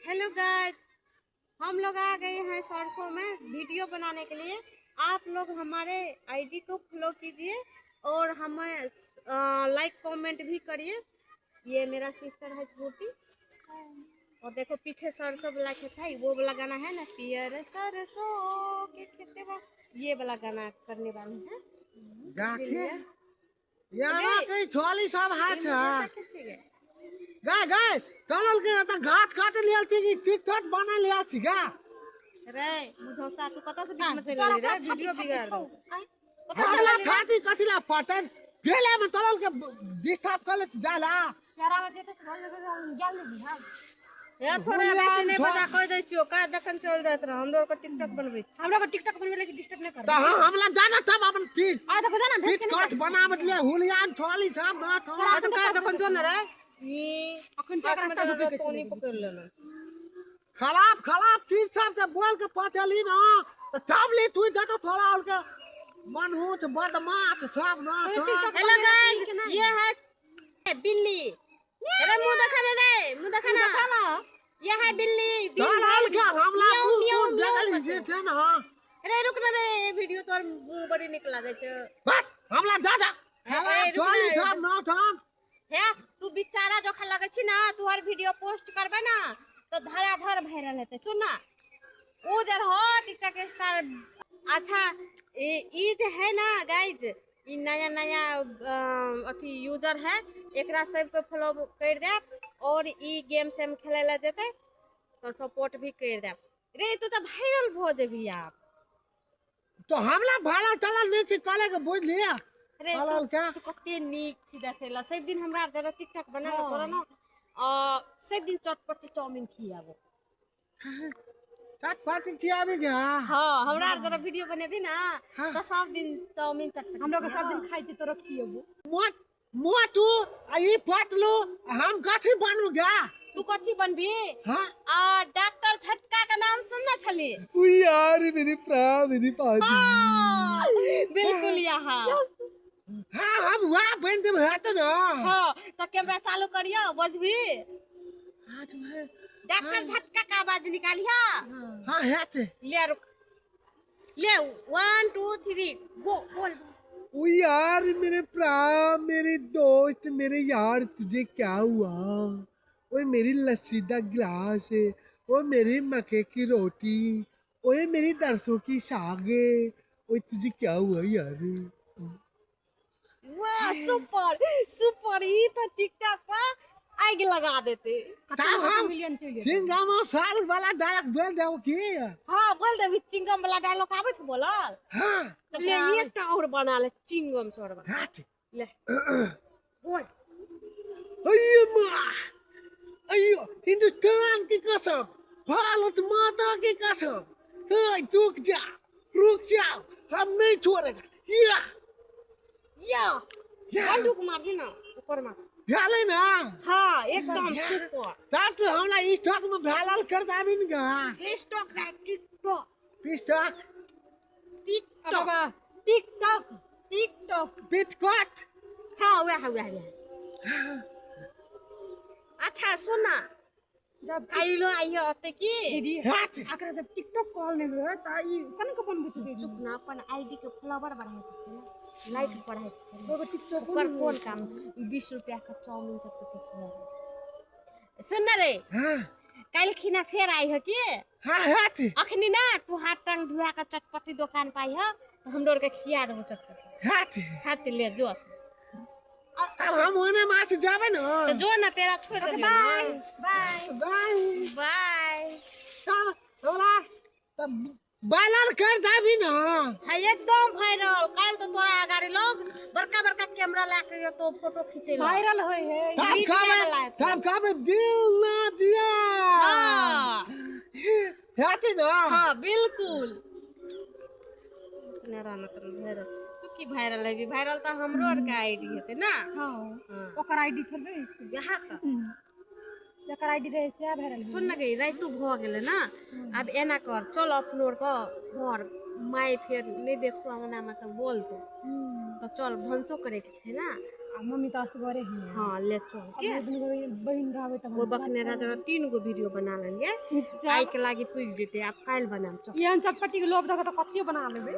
Hello guys, हम लोग आ गए हैं सरसों में वीडियो बनाने के लिए। आप लोग हमारे आईडी को फॉलो कीजिए और हमें लाइक कमेंट भी करिए। ये मेरा सिस्टर है छोटी। और देखो पीछे सरसों वाला खेत है, वो वाला गाना है ना, पियर सरसों के खेत में, ये वाला गाना करने वाले हैं। गाखे यारा कहीं छोली सब हाथ है। गाय गाय चलल के त घास काट लियल छी कि टिकटॉक बना लियल छी गा। रे मुझौसा तू कतऽ से बीच में चलि गेली रे, वीडियो बिगाड़ दे। हमरा छाती कथी ला फटन बेला में चलल के डिस्टर्ब कर ले जाला। ए छोरा बेसी नहीं बजा कह दै छियो का जखन चल जात रह। हमरो के टिकटॉक बनबै छी। हमरा के टिकटॉक बनबै लगे डिस्टर्ब नहीं कर। त हां हमला जाना तब अपन ठीक आ देखो जाना भेज टिकटॉक बनावत ले हुलियान छोली छम ना ठो। आ तो का जखन जो न रे अखन तक रास्ता ढुके के पानी पकड़ लेना। खराब खराब चीज सब जब बोल के पचली ना त चावली तू जत थोड़ा और के मनहूस बदमाश सब ना ठो। हेलो गाइस, ये है बिल्ली। अरे मुंह देखा ने रे, मुंह देखा ना। ये है बिल्ली। दिन चल आल के हमला म्याऊं, मुंह म्याऊं, मुंह म्याऊं जगल करते। जे छे ना। अरे रुक ना रे, ये वीडियो तोर मुंह बड़ी निक लागे छे। बस हमला जा जा। ए, खराब रुक छोली ना, सब ना ठो। हे तू बेचारा जोखा लगे छी ना, तू हर वीडियो पोस्ट करबे ना तो धराधर वायरल हेतै। सुन ना, ओ जे हो टिकटॉक स्टार। अच्छा ई जे है ना गाइज, ई नया नया अथी यूजर है, एकरा सबके फॉलो कर देब और ई गेम सेम खेले ला जेतै तो सपोर्ट भी कर देब। रे तू तो वायरल भ जेबही आप। तो हमला वायरल चलल नहीं छी कले के बुझ लिया। रे चलल के तू कते नीक छी देखे ला। सब दिन हमरा जरा टिकटॉक बना के तोरा ना सब दिन चटपटी चाउमीन खियाबो। चटपटी खियाबी गे? हां, हमरा जरा वीडियो बनेबी ना तो सब दिन चाउमीन चटपटी हम लोग सब दिन खाइ छी तोरा खियाबो। मोट मोटू आ ई पतलू हम कथी बनू गे? तू कथी बनबी? हां आ डॉक्टर झटका के नाम सुनने छली? उ यार मेरी प्राण मेरी पाजी। बिल्कुल यहाँ। हां हम वहां बन देब है तो ना। हां तो कैमरा चालू करियो बजबी। आज में डॉक्टर झटका का आवाज निकालिया। हां है ते ले रुक ले 1 2 3 गो बोल। ओ यार मेरे प्राण मेरे दोस्त मेरे यार तुझे क्या हुआ? ओए मेरी लस्सी दा गिलास, ओए मेरी मक्के की रोटी, ओए मेरी दरसों की साग, ओए तुझे क्या हुआ यार? वाह सुपर सुपर, ई तो टिकटॉक पर आग लगा देते। तब हम चिंगम साल वाला डायलॉग बोल देब की? हां बोल देबी, चिंगम वाला डायलॉग आबै छ बोलल? हां ले एकटा और बना ले चिंगम सर वाला। ले बोल। अय्यो मां, अय्यो हिंदुस्तान की कसम, भारत माता की कसम, रुक जा रुक जाओ हम नहीं छोड़ेगा। या या बंदूक मार दी ना ऊपर मार भेलै ना? हां एकदम सुपर। तब तो हमरा स्टॉक में भेलल कर दाबी न गा। स्टॉक ना टिकटॉक। पिस्टॉक टिकटॉक टिकटॉक टिकटॉक पिचकट। हां वह वह वह। अच्छा सुन ना, जब काइलो आइयो ओते की दीदी हाथ आकरा जब टिकटॉक कॉल नहीं रहे त ई कन के बनबे दीदी? चुप ना, अपन आईडी के फॉलोवर बढ़ाए के छै ना, लाइक बढ़ाए के छै। एगो टिकटॉक ओकर कोन काम? 20 रुपया के चाउमीन चटपटी खिया। सुन ना रे, हां काल्हि खिना फेर आई ह की? हां हाथ अखनी ना तू हाथ टांग धुआ के चटपटी दुकान पाई ह त हमरो के खिया देबो चटपटी। हाथ हाथ ले जो। तब हम ओने माछ जाबे ना तो जो ना पेरा छोड़ दे। बाय बाय बाय बाय। तब हमरा तब वायरल कर दाबी ना। हां एकदम वायरल। काल तो तोरा अगाड़ी लोग बड़का बड़का कैमरा ला के तो फोटो खींचे वायरल होय है। तब कहबे तब कहबे दिल ना दिया। हां हेते ना? हां बिल्कुल। ना राना कर वायरल तू की वायरल है? वायरल तो हमरो आर के आईडी हेते ना। हां ओकर आईडी थोड़े है यहाँ त जकर आईडी रहे से वायरल। सुन न गई राइतु भ गेलै ना, अब एना कर चल अपनो आर के घर माय फेर नहीं देखतो अंगना में तो बोलतो, तो चल भनसो करे के छै ना। आ मम्मी तऽ असगरे ही हाँ ले चल के दुनू बहिन रहबै तब ओ बकने राजा 3 गो वीडियो बना लेलियै, आइ के लागी पुगि जेतै, आब काल्हि बनाम। चल एहन चटपटी के लोभ देखऽ तऽ कते बना लेबै।